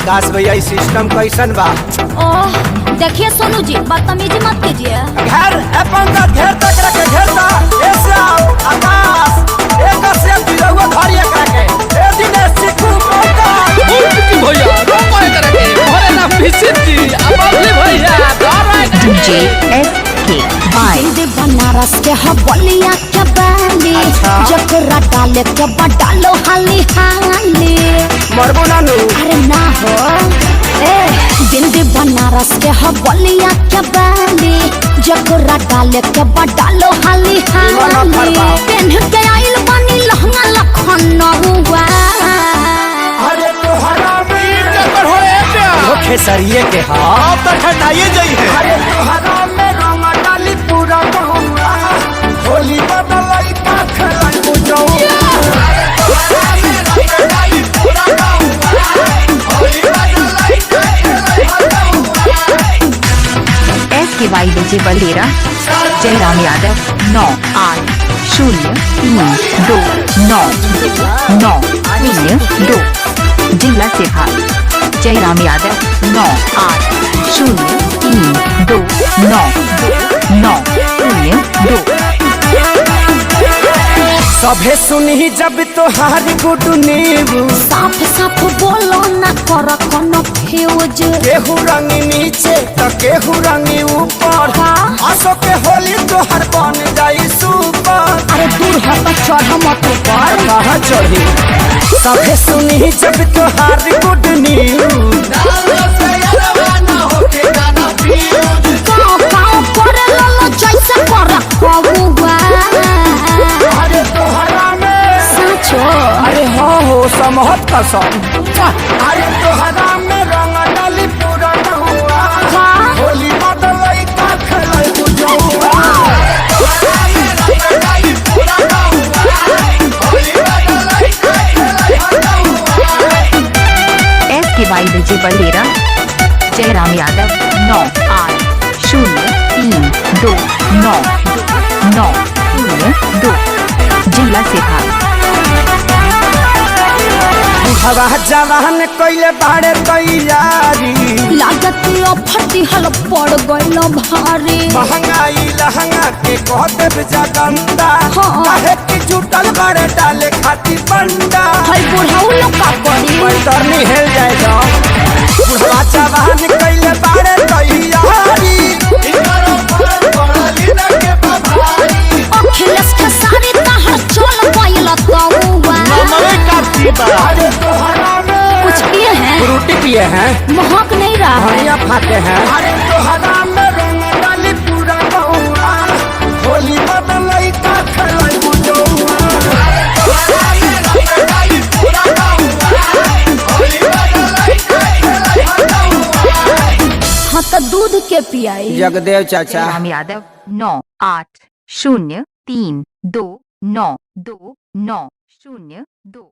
आकाश भैया, ई सिस्टम कैसन बा? ओह, देखिए सोनू जी, बदतमीजी मत कीजिए। घेर ए पंकज, घेर तक रखे, घेर दा। ए श्याम, आकाश, ए कश्यप जी, रहुआ धरी एकरा के। ए दिनेश, चिकू, पंकज। की भैया रोको एकरा के, भरे ना मिसिर जी आ बबली भैया, धरो एकरा के। डीजे एस के वाई। दिल बनारस के ह बलिया के बाली। अच्छा। जकरा डाले के बा डालो हाली हाली। मरबो नानू। अरे ना हो। ए दिल बनारस के ह बलिया के बाली, जकरा डाले के बा डालो हाली ना हाली। फरमाओ। पेन्ह के आइल बानी लहंगा लखनऊआ। अरे तोहरा में चक्कर हो ए प्या। वो खेसरिए के हा। आप तो ठंडाइए जाई है। अरे तोहरा में रंग डाली पूरा बहुआ, होली बदलई का खेलई बुझऊ। एस के वाई डीजे बलेरा जयराम यादव 9803292902, जिला सिहार। जयराम यादव 9803292902। सभे सुनी जब तोहार गुड न्यूज। साफ साफ बोलो ना, कर कोनो फ्यूज। केहू रंग नीचे त केहू रंग ऊपर। हाँ। आसो के होली तोहर बन जाई सुपर। अरे दूर हट, चढ़ मत ऊपर। कहाँ चढ़ी? सभे सुनी जब तोहार गुड न्यूज। काव काव करे ललो जैसे कर कौआ। अरे तोहरा में साचो। अरे हाँ हो, समहत कसम। अरे तोहरा में रंग डाली पूरा हुआ, हाँ। होली बदलई का खेलई बुझौआ। एस के वाई डीजे बलेरा जयराम यादव 9803292902, जिला सिहार। हवा जवान कइले बाड़े तैयारी। लागत फटी हल पड़ गइल भारी। महंगाई लहंगा के कह देव जगंदा। हाँ। काहे कि जुटल बाड़े डाले खातिर बंडा। हई बुढ़ऊ लोग का करी? पैतरनी हेल जाए तो बुढ़वा जवान कइले बाड़े तैयारी। अखिलेश खेसारी तहर चल गइल तौआ। नमवे काफी बा। अरे तोहरा में कुछ किए हैं? फ्रूटी पिए हैं। महक नहीं रहा है। धनिया फाटे हैं। अरे तोहरा में रंग डाली पूरा बहुआ, होली बदलई का खेलई बुझौआ। हाँ तो दूध के पियाई। जगदेव चाचा। जयराम यादव 9803292902।